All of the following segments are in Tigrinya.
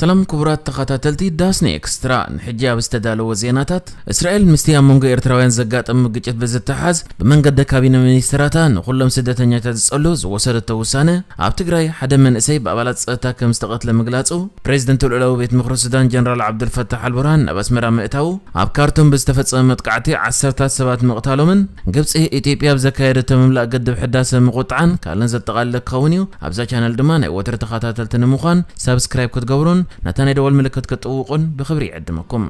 ሰላም ክቡራት ተኸታተልቲ ዳስኒ ኤክስትራ፣ ንሕጂ ኣብ ዝተዳለወ ዜናታት፣ እስራኤል ምስቲ ኣብ መንጎ ኤርትራውያን ዘጋጠመ ግጭት ብዝተሓዝ ብመንገዲ ካቢነ ሚኒስትራታ ንኹሎም ስደተኛታት ዝጸሉ ዝወሰደቶ ውሳነ፣ ኣብ ትግራይ ሓደ መንእሰይ ብኣባላት ጸጥታ ከም ዝተቐትለ ምግላጹ፣ ፕሬዚደንት ልኡላዊ ቤት ምኽሪ ሱዳን ጀነራል ዓብዱልፈታሕ ኣልቡርሃን ናብ ኣስመራ ምእታዉ፣ ኣብ ካርቱም ብዝተፈጸመ መጥቃዕቲ ዓሰርታት ሰባት ምቕታሎምን ግብጺ ኢትዮጵያ ኣብ ዘካየደቶ ምምላእ ግድብ ሕዳሰ ምቑጣዓን ካልእን ዘጠቓለለ ክኸውን እዩ። ኣብዛ ቻነል ድማ ናይ ወትሪ ተኸታተልቲ ንምዃን ሳብስክራይብ ክትገብሩን ነታ ናይ ደወል ምልክት ክትጥውቑን ብኽብሪ ይዕድመኩም።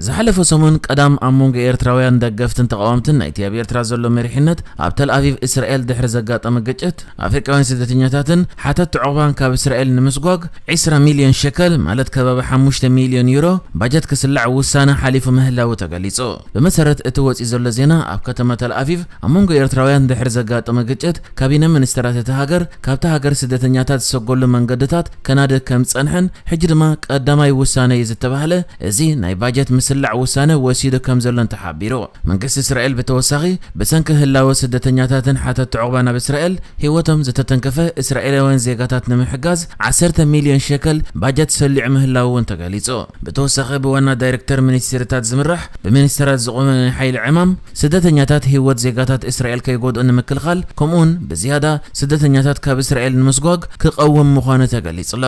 ዝሓለፈ ሰሙን ቀዳም ኣብ መንጎ ኤርትራውያን ደገፍትን ተቓወምትን ናይቲ ኣብ ኤርትራ ዘሎ መሪሕነት ኣብ ተል ኣቪቭ እስራኤል ድሕሪ ዘጋጠመ ግጭት ኣፍሪቃውያን ስደተኛታትን ሓተት ዑቕባን ካብ እስራኤል ንምስጓግ ዒስራ ሚልዮን ሸከል ማለት ከባቢ ሓሙሽተ ሚልዮን ዩሮ ባጀት ክስላዕ ውሳነ ሓሊፉ ምህላዉ ተገሊጹ። ብመሰረት እቲ ወጺኡ ዘሎ ዜና ኣብ ከተማ ተል ኣቪቭ ኣብ መንጎ ኤርትራውያን ድሕሪ ዘጋጠመ ግጭት ካቢነ ሚኒስተራት እታ ሃገር ካብታ ሃገር ስደተኛታት ዝሰገሉ መንገድታት ከናድእ ከም ዝጸንሐን ሕጂ ድማ ቀዳማይ ውሳነ እዩ ዝተባህለ እዚ ናይ ባጀት ምስላዕ ውሳነ ወሲዱ ከም ዘሎን ተሓቢሩ። መንግስቲ እስራኤል ብተወሳኺ ብሰንኪ ህላወ ስደተኛታትን ሓተት ዑቕባ ናብ እስራኤል ህይወቶም ዝተተንከፈ እስራኤላውያን ዜጋታት ንምሕጋዝ ዓሰርተ ሚልዮን ሸከል ባጀት ሰሊዑ ምህላዉ እውን ተገሊጹ። ብተወሳኺ ብዋና ዳይሬክተር ሚኒስቴርታት ዝምራሕ ብሚኒስተራት ዝቖመ ናይ ሓይሊ ዕማም ስደተኛታት ህይወት ዜጋታት እስራኤል ከይጎድኡ ንምክልኻል ከምኡውን ብዝያዳ ስደተኛታት ካብ እስራኤል ንምስጓግ ክቐውም ምዃኑ ተገሊጹ ኣሎ።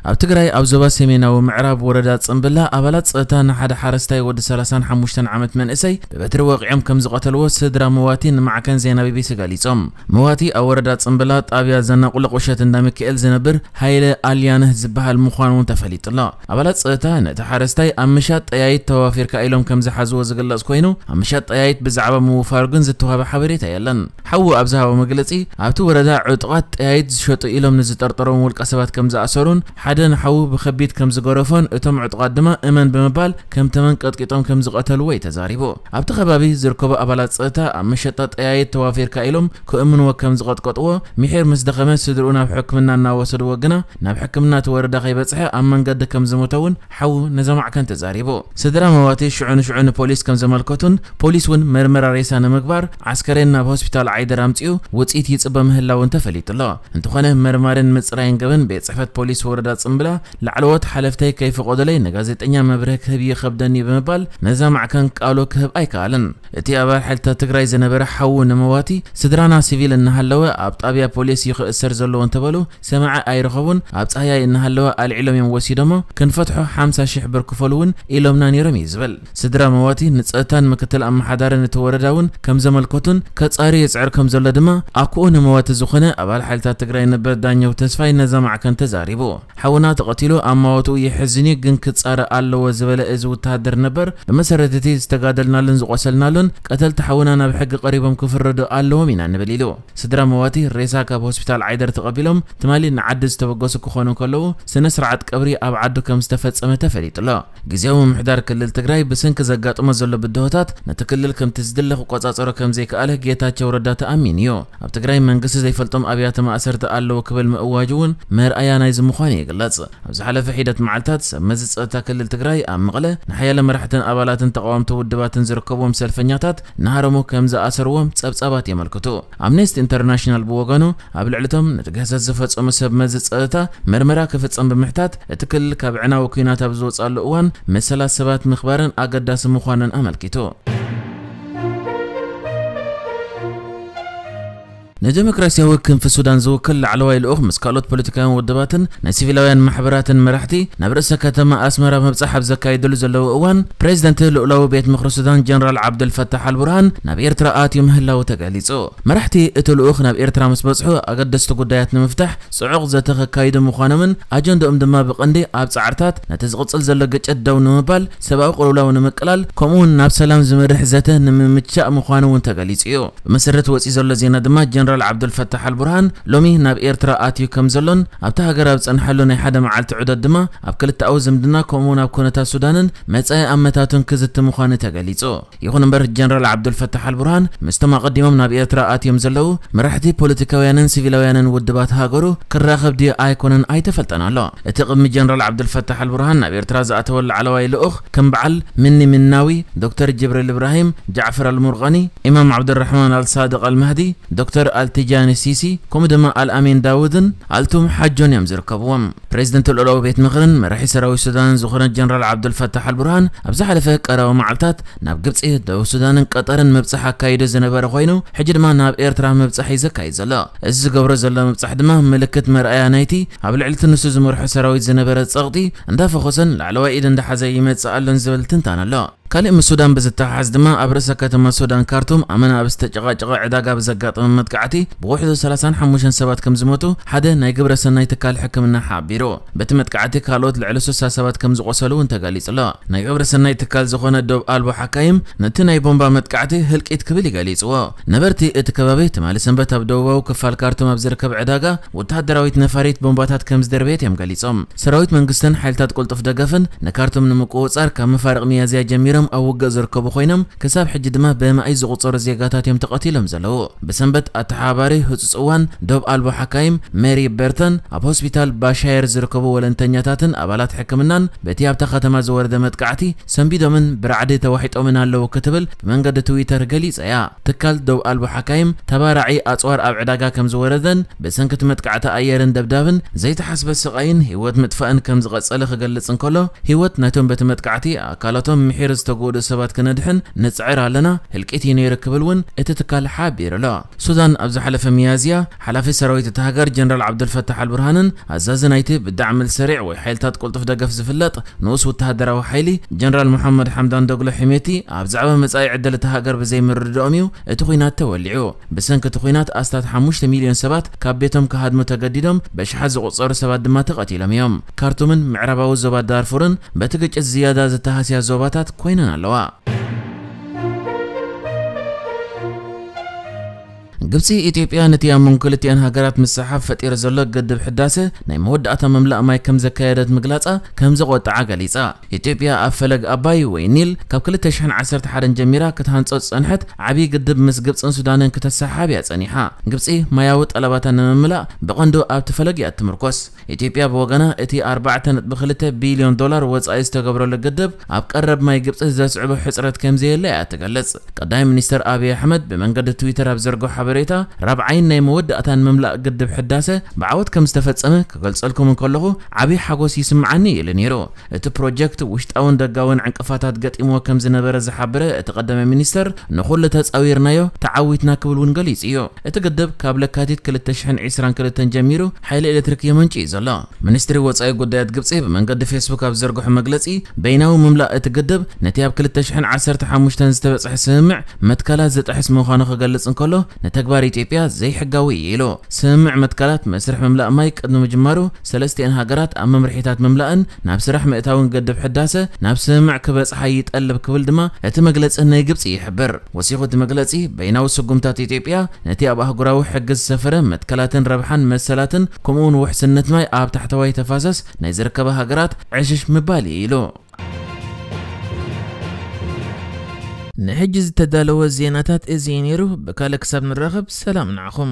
ኣብ ትግራይ ኣብ ዞባ ሰሜናዊ ምዕራብ ወረዳ ጽምብላ ኣባላት ጸጥታ ንሓደ ሓረስታይ ወዲ ሰላሳን ሓሙሽተን ዓመት መንእሰይ ብበትሪ ወቒዖም ከም ዝቐተልዎ ስድራ መዋቲ ንማዕከን ዜና ቢቢሲ ገሊጾም። መዋቲ ኣብ ወረዳ ጽምብላ ጣብያ ዘናቑሎ ቁሸት እንዳ ሚካኤል ዝነብር ሃይለ ኣልያነህ ዝበሃል ምዃኑ እውን ተፈሊጡ ኣሎ። ኣባላት ጸጥታ ነቲ ሓረስታይ ኣብ ምሻጥ ጠያይት ተዋፊርካ ኢሎም ከም ዝሓዝዎ ዝግለጽ ኮይኑ ኣብ ምሻጥ ጠያይት ብዛዕባ ምውፋሩ ግን ዝተዋህበ ሓበሬታ የለን። ሓዉ ኣብ ዝሃቦ መግለጺ ኣብቲ ወረዳ ዕጡቓት ጠያይት ዝሸጡ ኢሎም ንዝጠርጠሮም ውልቀ ሰባት ከም ዝኣሰሩን ሓደ ንሓዉ ብኸቢድ ከም ዝገረፎን እቶም ዕጡቓት ድማ እመን ብምባል ከም ተመን ቀጥቂጦም ከም ዝቐተልዎ እዩ ተዛሪቡ። ኣብቲ ከባቢ ዝርከቡ ኣባላት ጸጥታ ኣብ መሸጣ ጠያይት ተዋፊርካ ኢሎም ክእምንዎ ከም ዝቐጥቀጥዎ፣ ምሒር ምስ ደኸመ ስድርኡ ናብ ሕክምና እናወሰድዎ ግና ናብ ሕክምና እቲ ወረዳ ከይበጽሐ ኣብ መንገዲ ከም ዝሞተ እውን ሓዉ ነዛ ማዕከን ተዛሪቡ። ስድራ መዋቲ ሽዑ ንሽዑ ንፖሊስ ከም ዘመልከቱን ፖሊስ እውን መርመራ ሬሳ ንምግባር ዓስከሬን ናብ ሆስፒታል ዓይደር ኣምጺኡ ውጽኢት ይጽበ ምህላውን ተፈሊጡ ኣሎ። እንተኾነ መርማርን ምጽራይን ገበን ቤት ጽሕፈት ፖሊስ ወረዳ ጽምብላ ላዕለዎት ሓለፍተይ ከይፈቐዱለይ ንጋዜጠኛ መብርሂ ክህብ ይኸብደኒ ብምባል ነዛ ማዕከን ቃሉ ክህብ ኣይከኣለን። እቲ ኣባል ሓይልታት ትግራይ ዝነበረ ሓዉ ንመዋቲ ስድራና ሲቪል እናሃለወ ኣብ ጣብያ ፖሊስ እዩ ክእሰር ዘለዎ እንተበሉ ሰማዒ ኣይረኸቡን። ኣብ ጻህያይ እናሃለወ ኣልዒሎም እዮም ወሲዶሞ፣ ክንፈትሖ ሓምሳ ሽሕ ብር ክፈሉ እውን ኢሎምና ነይሮም እዩ ዝብል። ስድራ መዋቲ ንጸጥታን ምክትል ኣመሓዳርን እቲ ወረዳ እውን ከም ዘመልከቱን ከጻሪ ይጽዕር ከም ዘሎ ድማ ኣኩኡ ንመዋቲ ዝኾነ ኣባል ሓይልታት ትግራይ ነበር ዳኘው ተስፋይ ነዛ ማዕከን ተዛሪቡ። ሓውና ተቐቲሉ ኣማወትኡ የሕዝን እዩ፣ ግን ክጻረ ኣለዎ ዝበለ እዚ ወተሃደር ነበር፣ ብመሰረት እቲ ዝተጋደልናሉን ዝቖሰልናሉን ቀተልቲ ሓውና ናብ ሕጊ ቀሪቦም ክፍረዱ ኣለዎም ኢና ንብል ኢሉ። ስድራ መዋቲ ሬሳ ካብ ሆስፒታል ዓይደር ተቐቢሎም ትማሊ ንዓዲ ዝተበገሱ ክኾኑ ከለዉ ስነ ስርዓት ቀብሪ ኣብ ዓዱ ከም ዝተፈጸመ ተፈሊጡ ኣሎ። ግዜያዊ ምምሕዳር ክልል ትግራይ ብሰንኪ ዘጋጥሞ ዘሎ ብድሆታት ነቲ ክልል ከምቲ ዝድለ ክቆጻጸሮ ከም ዘይከኣለ ጌታቸው ረዳ ተኣሚኑ እዩ። ኣብ ትግራይ መንግስቲ ዘይፈልጦም ኣብያተ ማእሰርቲ ኣለዉ ክብል ምእዋጁ እውን መርኣያ ናይዚ ምዃኑ ይግለጽ። ኣብ ዝሓለፈ ሒደት መዓልታት ሰብ መዚ ጸጥታ ክልል ትግራይ ኣብ መቐለ ንሓያለ መራሕትን ኣባላትን ተቓወምቲ ውድባትን ዝርከብዎም ሰልፈኛታት እናሃረሙ ከም ዝኣሰርዎም ጸብጻባት የመልክቱ። ኣምነስቲ ኢንተርናሽናል ብወገኑ ኣብ ልዕሊቶም ነቲ ግህሰት ዝፈጸሙ ሰብ መዚ ጸጥታ መርመራ ክፍጸም ብምሕታት እቲ ክልል ካብ ዕናዊ ኲናት ኣብ ዝወጻሉ እዋን መሰላት ሰባት ምኽባርን ኣገዳሲ ምዃኑን ኣመልኪቱ። ንደሞክራሲያዊ ክንፊ ሱዳን ዝውክል ላዕለዋይ ልኡኽ ምስ ካልኦት ፖለቲካውያን ውድባትን ናይ ሲቪላውያን ማሕበራትን መራሕቲ ናብ ርእሰ ከተማ ኣስመራ ምብጻሕ ኣብ ዘካየደሉ ዘለዉ እዋን ፕሬዚደንት ልኡላዊ ቤት ምኽሪ ሱዳን ጀነራል ዓብደልፈታሕ ኣልቡርሃን ናብ ኤርትራ ኣትዩ ምህላዉ ተገሊጹ። መራሕቲ እቲ ልኡኽ ናብ ኤርትራ ምስ በጽሑ ኣገደስቲ ጉዳያት ንምፍታሕ ጽዑቕ ዘተ ከካይዱ ምዃኖምን ኣጀንድኦም ድማ ብቐንዲ ኣብ ጻዕርታት ነቲ ዝቕጽል ዘሎ ግጭት ደው ንምባል ሰብኣዊ ቅልውላው ንምቅላል ከምኡውን ናብ ሰላም ዝመርሕ ዘተ ንምምቻእ ምዃኑ እውን ተገሊጹ እዩ። ብመሰረት ወጺኡ ዘሎ ዜና ድማ ጀነራል ዓብዱልፈታሕ ኣልቡርሃን ሎሚ ናብ ኤርትራ ኣትዩ ከም ዘሎን ኣብታ ሃገር ኣብ ዝጸንሓሉ ናይ ሓደ መዓልቲ ዑደት ድማ ኣብ ክልተኣዊ ዝምድና ከምኡውን ኣብ ኩነታት ሱዳንን መጻኢ ኣመታቱን ክዝቲ ምዃኑ ተገሊጹ። ይኹን እምበር ጀነራል ዓብዱልፈታሕ ኣልቡርሃን ምስቶም ኣቐዲሞም ናብ ኤርትራ ኣትዮም ዘለዉ መራሕቲ ፖለቲካውያንን ሲቪላውያንን ውድባት ሃገሩ ክራኸብ ድዩ ኣይኮነን ኣይተፈልጠን ኣሎ። እቲ ቅድሚ ጀነራል ዓብዱልፈታሕ ኣልቡርሃን ናብ ኤርትራ ዝኣተወ ላዕለዋይ ልኡኽ ከም በዓል ምኒ ምናዊ፣ ዶክተር ጅብሪል እብራሂም፣ ጃዕፈር ኣልሙርቐኒ፣ ኢማም ዓብዱራሕማን ኣልሳድቕ ኣልማህዲ፣ ዶክተር ኣልቲጃኒ ሲሲ፣ ከምኡ ድማ ኣልኣሚን ዳውድን ኣልቱም ሓጆን እዮም ዝርከብዎም። ፕሬዚደንት ልኡላዊ ቤት ምኽርን መራሒ ሰራዊት ሱዳንን ዝኾነ ጀነራል ዓብዱልፈታሕ ኣልቡርሃን ኣብ ዝሓለፈ ቀረባ መዓልታት ናብ ግብፂ፣ ደቡብ ሱዳንን ቀጠርን ምብፃሕ ኣካይዱ ዝነበረ ኮይኑ፣ ሕጂ ድማ ናብ ኤርትራ ምብፃሕ እዩ ዘካይድ ዘሎ። እዚ ዝገብሮ ዘሎ ምብፃሕ ድማ ምልክት መርኣያ ናይቲ ኣብ ልዕሊ እቲ ንሱ ዝመርሖ ሰራዊት ዝነበረ ፀቕጢ እንዳፈኾሰን ላዕለዋይ ኢድ እንዳሓዘ ይመፅእ ኣሎን ዝብል ትንታነ ኣሎ። ካልእ ምስ ሱዳን ብዝተሓሓዝ ድማ ኣብ ርእሰ ከተማ ሱዳን ካርቱም ኣመና ኣብ ዝተጨቓጨቐ ዕዳጋ ብዘጋጠመ መጥቃዕቲ ብውሕዱ ሰላሳን ሓሙሽተን ሰባት ከም ዝሞቱ ሓደ ናይ ግብረ ሰናይ ትካል ሕክምና ሓቢሩ። በቲ መጥቃዕቲ ካልኦት ልዕሊ ስሳ ሰባት ከም ዝቖሰሉ እውን ተገሊጹ ኣሎ። ናይ ግብረ ሰናይ ትካል ዝኾነ ዶብ ኣልቦ ሓካይም ነቲ ናይ ቦምባ መጥቃዕቲ ህልቂት ክብል ይገሊጽዎ። ነበርቲ እቲ ከባቢ ትማሊ ሰንበት ኣብ ደቡባዊ ክፋል ካርቱም ኣብ ዝርከብ ዕዳጋ ወተሃደራዊት ነፋሪት ቦምባታት ከም ዝደርበየት እዮም ገሊጾም። ሰራዊት መንግስትን ሓይልታት ቅልጡፍ ደገፍን ንካርቱም ንምቁጽጻር ካብ መፋርቕ ሚያዝያ ጀሚሮም ኣብ ውግእ ዝርከቡ ኮይኖም፣ ክሳብ ሕጂ ድማ ብመኣይ ዝቑጸሩ ዜጋታት እዮም ተቐቲሎም ዘለዉ። ብሰንበት ኣተሓባባሪ ህጹጽ እዋን ዶብ ኣልቦ ሓካይም ሜሪ በርተን ኣብ ሆስፒታል ባሻየር ዝርከቡ ወለንተኛታትን ኣባላት ሕክምናን በቲ ኣብታ ከተማ ዝወረደ መጥቃዕቲ ሰንቢዶምን ብራዕዲ ተዋሒጦምን ኣለዉ ክትብል ብመንገዲ ትዊተር ገሊጻ እያ። ትካል ዶብ ኣልቦ ሓካይም ተባራዒ ኣጽዋር ኣብ ዕዳጋ ከም ዝወረደን ብሰንኪ እቲ መጥቃዕቲ ኣየርን ደብዳብን ዘይተሓስበ ስቓይን ህይወት ምጥፋእን ከም ዝቐጸለ ክገልጽ እንከሎ፣ ህይወት ናይቶም በቲ መጥቃዕቲ ኣካላቶም ምሒር ዝተጎድኡ ሰባት ክነድሕን ንጽዕር ኣለና፣ ህልቂት እዩ ነይሩ ክብል እውን እቲ ትካል ሓቢሩ ኣሎ። ሱዳን ኣብ ዝሓለፈ ሚያዝያ ሓላፊ ሰራዊት እታ ሃገር ጀነራል ዓብዱልፈታሕ ኣልቡርሃንን ኣዛዚ ናይቲ ብዳዕመል ሰሪዕ ወይ ሓይልታት ቅልጡፍ ደገፍ ዝፍለጥ ንኡስ ወተሃደራዊ ሓይሊ ጀነራል መሓመድ ሓምዳን ዶግሎ ሒሜቲ ኣብ ዛዕባ መጻኢ ዕድል እታ ሃገር ብዘይምርድኦም እዩ እቲ ኲናት ተወሊዑ። ብሰንኪ እቲ ኲናት ኣስታት ሓሙሽተ ሚልዮን ሰባት ካብ ቤቶም ክሃድሙ ተገዲዶም፣ በሽሓት ዝቑጸሩ ሰባት ድማ ተቐቲሎም እዮም። ካርቱምን ምዕራባዊ ዞባ ዳርፉርን በቲ ግጭት ዝያዳ ዝተሃስያ ዞባታት ኮይነን ኣለዋ። ግብጺ፣ ኢትዮጵያ ነቲ ኣብ መንጎ ክልቲኣን ሃገራት ምስሕሓብ ፈጢሩ ዘሎ ግድብ ሕዳሰ ናይ መወዳእታ ምምላእ ማይ ከም ዘካየደት ምግላጻ ከም ዘቖጠዓ ገሊጻ። ኢትዮጵያ ኣብ ፈለግ ኣባይ ወይ ኒል ካብ ክልተ ሽሕን ዓሰርተ ሓደን ጀሚራ ክትሃንጾ ዝጸንሐት ዓብዪ ግድብ ምስ ግብጽን ሱዳንን ክተሰሓሓብ እያ ጸኒሓ። ግብጺ ማያዊ ጠለባታ ንምምላእ ብቐንዱ ኣብቲ ፈለግ እያ እትምርኮስ። ኢትዮጵያ ብወገና እቲ ኣርባዕተ ነጥቢ ክልተ ቢልዮን ዶላር ወጻኢ ዝተገብረሉ ግድብ ኣብ ቀረብ ማይ ግብጺ ዘስዕቦ ሕጽረት ከም ዘየለ እያ ትገልጽ። ቀዳማይ ሚኒስተር ኣብይ ኣሕመድ ብመንገዲ ትዊተር ኣብ ዘርግሖ ሓበሬታ፣ ራብዓይን ናይ መወዳእታን ምምላእ ግድብ ሕዳሰ ብዓወት ከም ዝተፈጸመ ክገልጸልኩም እንከለኹ ዓብዪ ሓጎስ ይስምዓኒ ኢሉ ነይሩ። እቲ ፕሮጀክት ውሽጣውን ደጋውን ዕንቅፋታት ገጢምዎ ከም ዝነበረ ዝሓበረ እቲ ቀዳማይ ሚኒስተር፣ ንኹሉ ተጻዊርናዮ፣ ተዓዊትና ክብል እውን ገሊጹ እዩ። እቲ ግድብ ካብ ለካቲት ክልተ ሽሕን ዕስራን ክልተን ጀሚሩ ሓይሊ ኤሌክትሪክ የመንጭ እዩ ዘሎ። ሚኒስትሪ ወጻኢ ጉዳያት ግብጺ ብመንገዲ ፌስቡክ ኣብ ዘርግሖ መግለጺ፣ በይናዊ ምምላእ እቲ ግድብ ነቲ ኣብ ክልተ ሽሕን ዓሰርተ ሓሙሽተን ዝተበጽሐ ስምምዕ መትከላት ዝጥሕስ ምዃኑ ክገልጽ እንከሎ፣ ንተግባር ኢትዮጵያ ዘይሕጋዊ እዩ ኢሉ። ስምምዕ መትከላት መስርሕ ምምላእ ማይ ቅድሚ ምጅማሩ፣ ሰለስቲአን ሃገራት ኣብ መምርሒታት ምምላእን ናብ ስራሕ ምእታውን ግድብ ሕዳሰ ናብ ስምምዕ ክበጽሓ ይጠልብ ክብል ድማ እቲ መግለጺ ናይ ግብጺ ይሕብር። ወሲኹ እቲ መግለጺ፣ በይናዊ ስጉምታት ኢትዮጵያ ነቲ ኣብ ኣህጉራዊ ሕጊ ዝሰፈረ መትከላትን ረብሓን መሰላትን ከምኡውን ውሕስነት ማይ ኣብ ታሕተዋይ ተፋሰስ ናይ ዝርከባ ሃገራት ዕሽሽ ምባል እዩ ኢሉ። ንሕጂ ዝተዳለወ ዜናታት እዚ እዩ ነይሩ። ብካልእ ክሳብ ንራኸብ፣ ሰላም ንዓኹም።